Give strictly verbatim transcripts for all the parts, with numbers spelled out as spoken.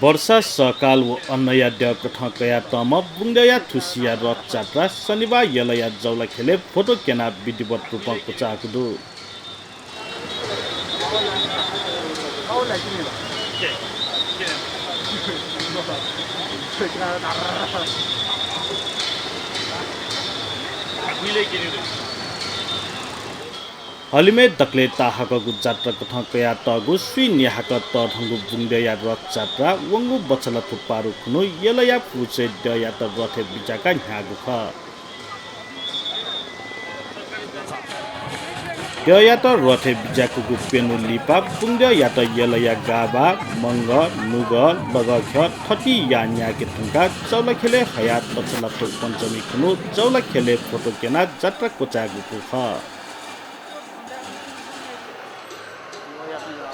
वर्षा सहकाल व अन्नया द्यः कथं कयातःम्ह बुंगद्यःया थुसिया रथजात्रा शनिबाः यलया जौलाखेलय् भोटो क्यनाः विधिवत रूपं क्वचाःगु दु। हलिमय् दकलय् ताहाकःगु जात्रा कथं कयातःगु स्वीन्याहाकः तःधंगु बुंगद्यःया रथजात्रा वंगु बछलाथ्व पारु खुन्हु यलया पुचय् द्यःयात रथय् बिज्याकाः न्ह्याःगु खः। द्यःयात रथय् बिज्याकूगु प्यन्हु लिपा बुंगद्यःयात यलया गाभा, मंगः, नुगः, लगःख्यः थतिया न्यायेके धुंकाः जौलाखेलय् हयाः बछलाथ्व पञ्चमी खुन्हु जौलाखेलय् भोटो क्यनाः जात्रा क्वचायेगु खः।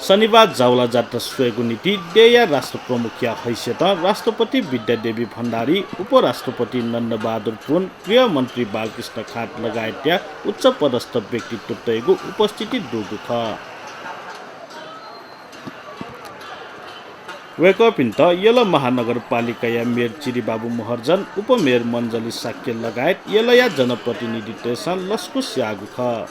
शनिबाः जौला जात्रा स्वयेगु निंतिं देय्‌या राष्ट्रप्रमुखया हैसियतं राष्ट्रपति विद्यादेवी भण्डारी, उपराष्ट्रपति नन्दबहादुर पुन, गृहमन्त्री बालकृष्ण खाँट लगायतया उच्चपदस्थ व्यक्तित्वतय्‌गु उपस्थिति दुगु खः। वय्‌कःपिन्त यल महानगरपालिकाया मेयर चिरिबाबु महर्जन, उपमेयर मञ्जली शाक्य लगायत यलया जनप्रतिनिधितय्‌सं लसकुस याःगु खः।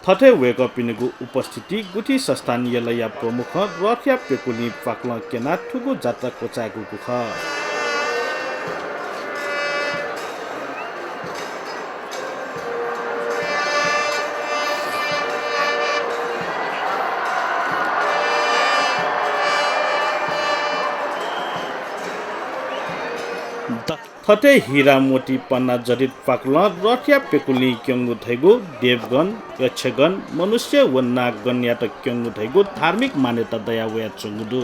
थथे वय्‌कःपिनिगु उपस्थिति गुथि संस्थान यलया प्रमुखं रथया प्यकुलिं पाकलं क्यनाः थुगु जात्रा क्वचायेकूगु खः। थथे हिरा मोती पन्ना जडित पाकलं रथया प्यकुलिं क्यंगु धइगु देवगण, यक्षगण, मनुष्य व नागगणयात क्यंगु धइगु धार्मिक मान्यता दया वयाच्वंगु दु।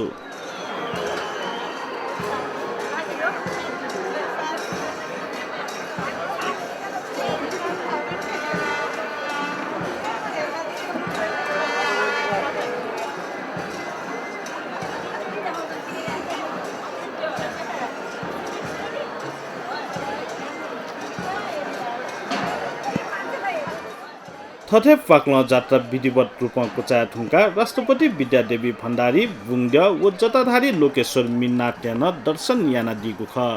थथे पाकलं जात्रा विधिवत रूपं क्वचाये धुंकाः राष्ट्रपति विद्यादेवी भण्डारी, बुंगद्यः व जटाधारी लोकेश्वर मिनाथया नं दर्शन यानादीगु खः।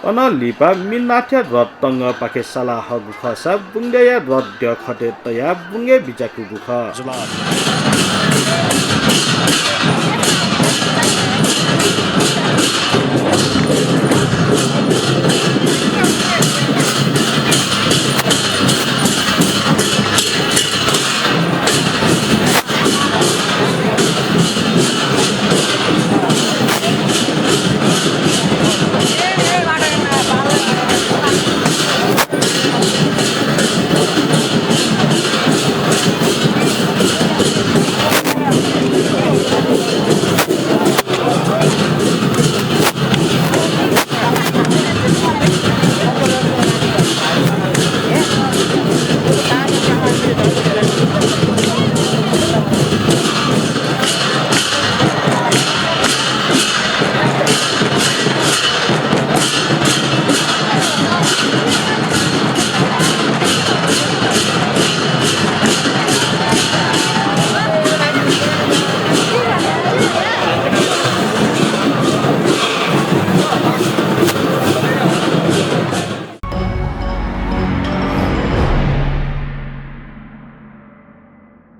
अनं लिपा मिनाथया रथ तंगःपाखे साला हःगु खःसा बुंगद्यःया रथ द्यःखतय् तयाः बुंगय् बिज्याकूगु खः।